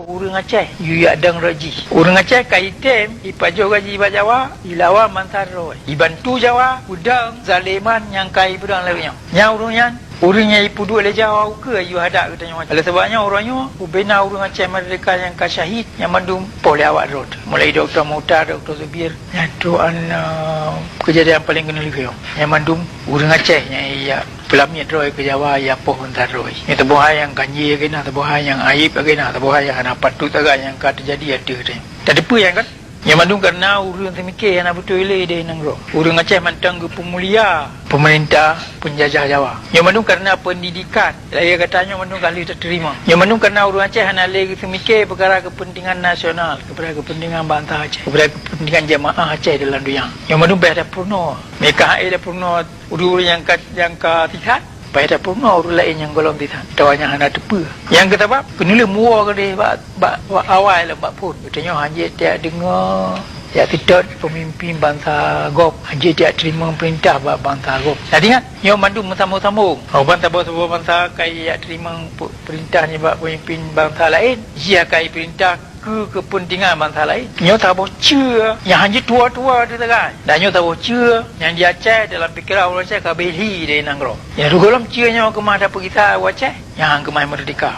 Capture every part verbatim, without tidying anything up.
Ureuëng Aceh yue yak dong rot jih. Ureuëng Aceh ka item, ipajoh gaji bak Jawa, ilawan bansa droe, ibantu Jawa peudong zaliman nyang ka ipeudong lagée nyoe. Nyang ureuëng nyan, ureuëng nyang ipeuduek lé Jawa ukeue yue hadak geutanyoe. Oleh sabab nyoe, uroe nyoe ubena ureuëng Aceh merdeka nyang ka syahid nyang mandum poh lé awak droe, mulai Dokto Mukhtar, Dokto Zubir, nyang tu an, eh, keujadian paleng keuneulheueh nyoe. Nyang mandum ureuëng Aceh nyang yak peulamiet droe keu Jawa, yak poh bansa droe. Nyoe teuboh hai nyang ganjé lagée na, teuboh hai nyang aib lagée na, teuboh hai nyang hana patut lagée nyang ka teujadi ateueh geutanyoe. Tateupeue nyan kan? Nyoe mandum kareuna ureuëng seumike hana beutôi lé di nanggroe. Ureuëng Aceh mantong geupeumulia peumeurintah peunjajah Jawa. Nyoe mandum kareuna peundidikan. Lagée gata nyoe mandum ka lheueh tateurimong. Nyoe mandum kareuna ureuëng Aceh hana lé geuseumike peukara keupeuntengan nasional, peukara keupeuntengan bansa Aceh, peukara keupeuntengan jeumaáh Aceh dalam donya. Nyoe mandum payah tapeurunoe. Meukah hana tapeurunoe ureuëng-ureuëng nyang ka, nyang ka sisat, payah tapeurunoe ureuëng laén nyang gohlom sisat, atawa nyang hana teupeue. Nyang keusabab, keuneulheueh muwoe keudeh bak, bak, bak awai lom bak phon. Geutanyoe hanjeuet tajak deungoe, tajak seutôt peumimpin bansa gob, hanjeuet tajak teurimong peurintah bak bansa gob. Nah, ingat, nyoe mandum meusambông-sambông. Nyoe ban saboh-saboh bansa ka ijak teurimong pe-, peurintah nibak peumimpin bansa laén, jih ka ipeurintah keu keupeuntengan bansa laén. Nyoe saboh ceue nyang hanjeuet tuwoe-tuwoe teuh sagai. Dan nyoe saboh ceue nyang di Aceh dalam pikeran ureuëng Aceh ka beh lhi dari nanggroe. Nyang sigohlom ceue nyoe keumah tapeugisa u Aceh, nyang keumah meurdehka.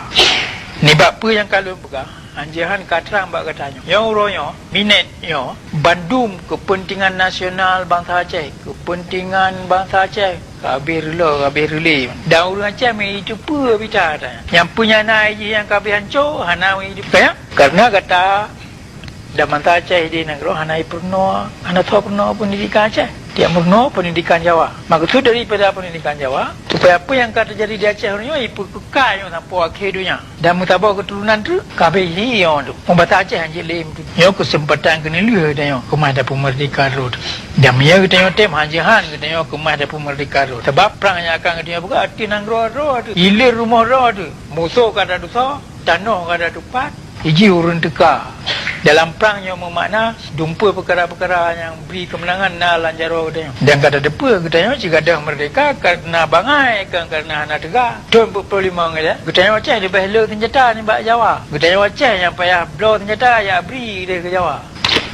Nibak peue nyang ka lôn peugah, hanjeuet han ka trang bak geutanyoe. Nyoe uroe nyoe, minét nyoe, bandum keupeuntengan nasional bansa Aceh, keupeuntengan bansa Aceh, ka habéh reuloh, ka habéh reulée. Dan ureuëng Aceh meu jiteupeue bita gata nyan. Nyang peue nyang na jih nyang ka habéh hanco, hana meu jiteupeue. Kareuna gata dan bansa Aceh di nanggroe hana jipeurunoe, hana soe peurunoe peundidikan Aceh. Tieb meurunoe peundidikan Jawa. Meukeusud daripada peundidikan Jawa, supaya peue nyang ka teujadi di Aceh uroe nyoe jipeukeukai nyoe sampoe akhé donya. Dan meusaboh keuturonan treuk ka habéh lhi nyoe tu. Meubasa Aceh hanjeuet lé meututoe. Nyoe keuseumpatan keuneulheueh geutanyoe keumah tapeumeurdehka droe. Dan meunyoe geutanyoe tem, hanjeuet han geutanyoe keumah tapeumeurdehka droe. Sabab prang nyang akan geutanyoe peugah ateueh nanggroe droe teuh, hileuen rumoh droe teuh. Musoh ka tatusoe, tanoh ka tatupat, ijih ureuëng teuka. Dalam prang nyoe meumakna dumpeue peukara-peukara nyang bri keumeunangan na lam jaroe geutanyoe. Dan ka tateupeue geutanyoe cit gadôh meurdehka kareuna bangai, kon kareuna hana teuga. Thon peuet ploh limong ilée, geutanyoe Aceh leubeh le seunjata nibak Jawa. Geutanyoe Aceh nyang payah bloe seunjata jak bri lé keu Jawa.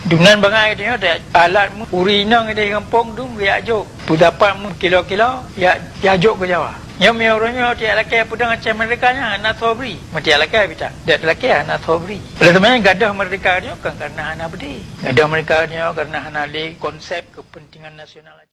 Dumnan bangai geutanyoe alat mu-, ureuëng inong di gampông dum geujak jok. Peudapat mu-, kilo-kilo jak, jak jok keu Jawa. Nyoe meunyoe uroe nyoe tajak lakée peudong Aceh meurdehka nyan hana soe bri. Meunyoe tajak lakée bita, tajak lakée hana soe bri. Oleh sabab nyan gadôh meurdehka nyoe kon kareuna hana beudé. Gadôh meurdehka nyoe kareuna hana lé konsep keupeuntengan nasional.